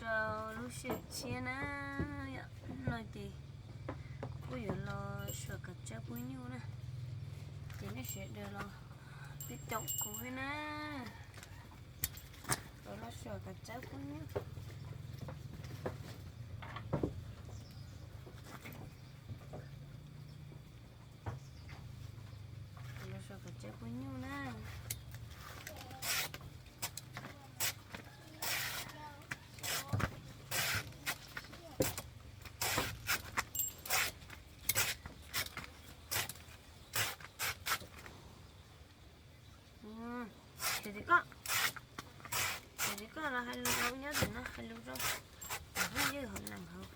rau lub sij hawm tshiab na. Hnub no ces kuj yuav los suam kav tsawb pub nyuj na. Ces nej sawv daws los peb caum kuv thiab na. Los suam kav tsawb pub nyuj. Los suam kav tsawb pub nyuj na. Ces koj, ces koj los hais lus rau nyob ntawm no, hais lus rau phooj ywg hauv neeg hauv.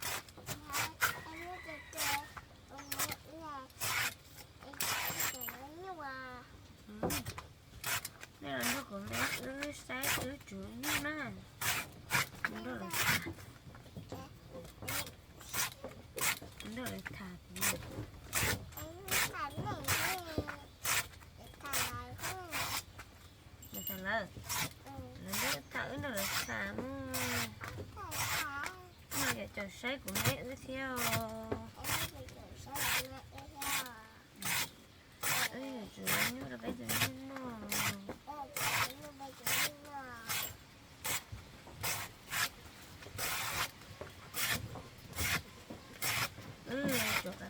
Nej los nrog kuv me wb saib wb tsum nyuj na. Nrog lawv tham, nrog lawv tham. Lawv tham lawv, lawv nrog tham, wb nrog lawv tham mus. Wb yog caum saib kuv me wb thiab os. Wb yuav tsum nyuj rau peb tus nyuj noj. Wb yuav tsum kav tsawb os. Xwb,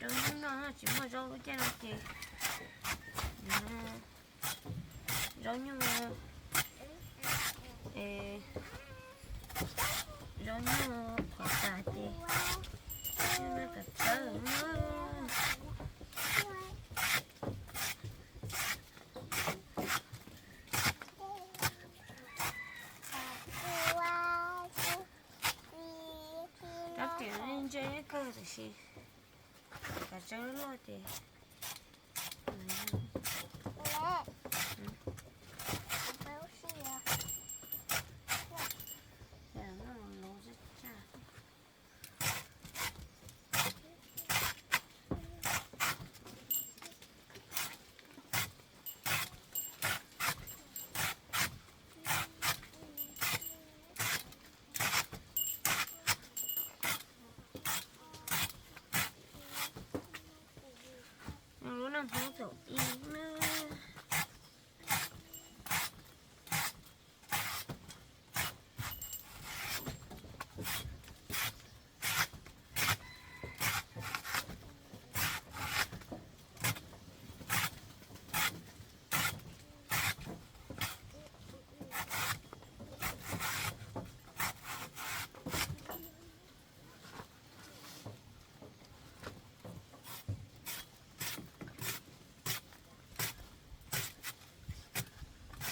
rau hnub no tsis muaj zaub lub caij no ces zaub nyuj, zaub nyuj qhuav tas ces nyuj noj kav tsawb. Rab riam ntse kawg tiam sis kav tsawb loj ces Lub neej Hmoob thaum ub na.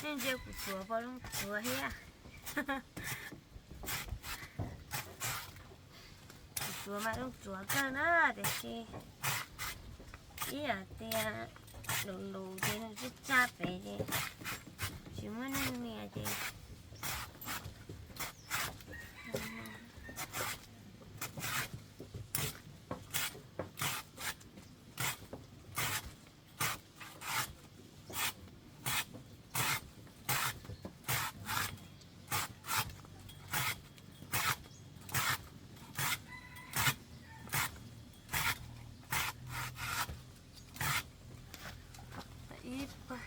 Nej ntsia kuv tsuav puas zoo tsuav thiab. Kuv tsuav mas zoo tsuav kawg na, tiam sis ib yam tias lus lus ces nws tsis tsa pem ces tsis muaj neeg nias ces ib pawg.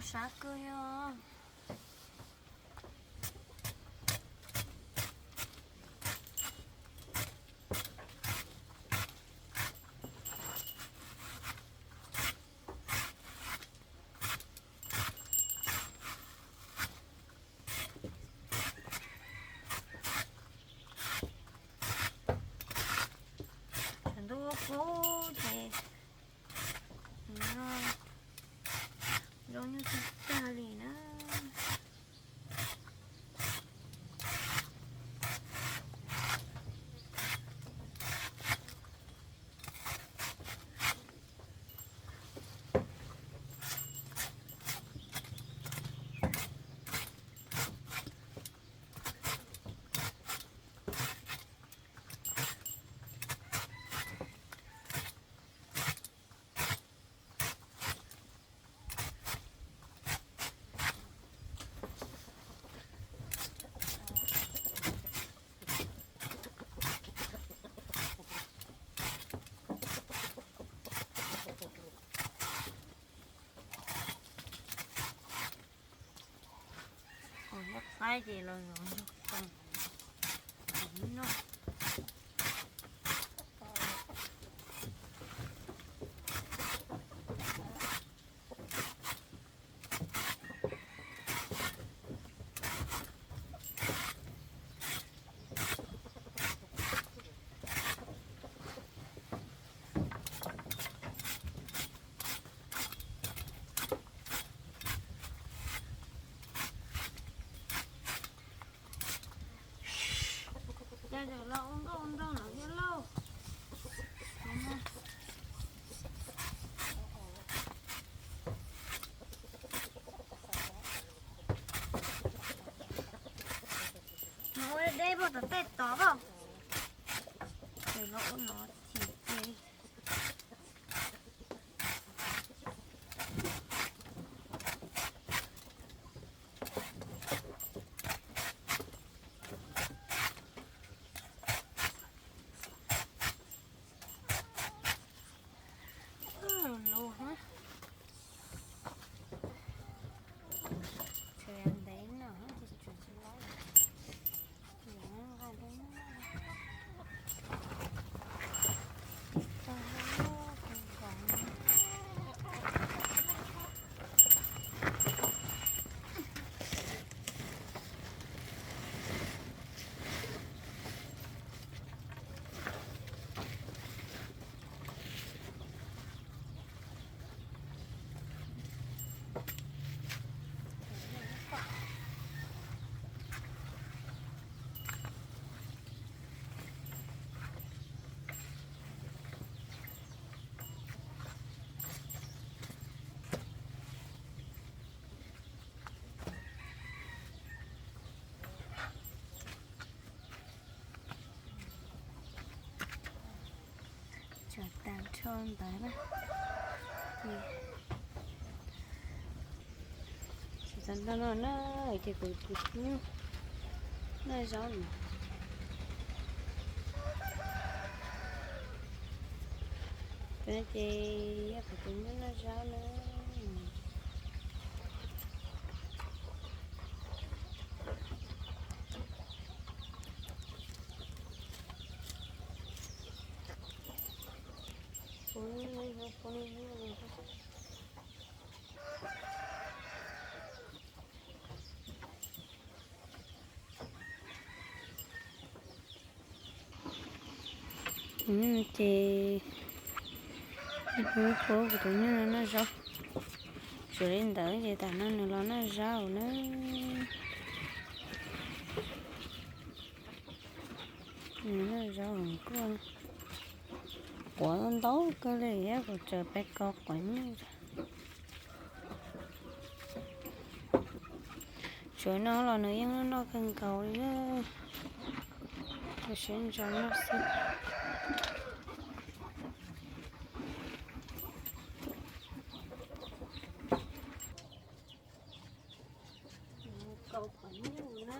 Sab kawg yog. Cov ntuj kub ces no zoo nyuj tag tag li na. Ua nyob qaib ces los zov nrog koog noj. Cas txawm los ua nkauj ua nraug lawm thiab lauj. No ua deb pog tom tej tod pog. Ces los ua no chim ces. Lus, ntev no ces tsuas tsis laib. Tsuas tag nrho ntawd na. Tsis tag nrho no na, ces kuv tus nyuj noj zaub na. Tus no ces yog kuv tus nyuj noj zaub na. Ces kuv tus nyuj no noj zaub. Tsuas li ntawd ces tam no nws los noj zaub na. Nws noj zaub hauv kuaj, quav ntau kawg li thiab, kuv tseem pes kos quav nyuj. Tsuav no los nws yeej noj kawg nkaus li na. Tab sis ntso noj xwb. Kaus quav nyuj na.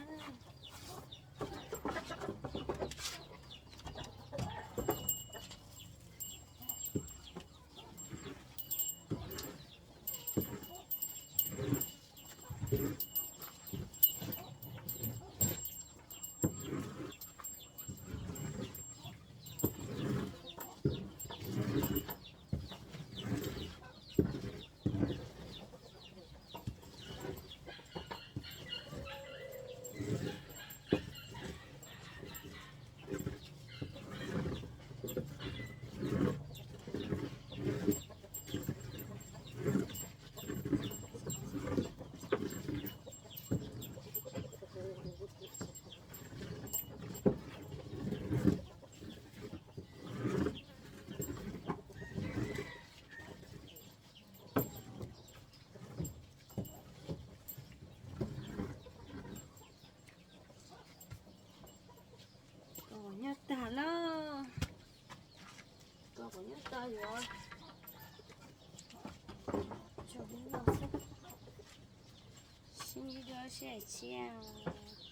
Yuav tsum ib lo xwb, sib ntsib dua sib hais thiab.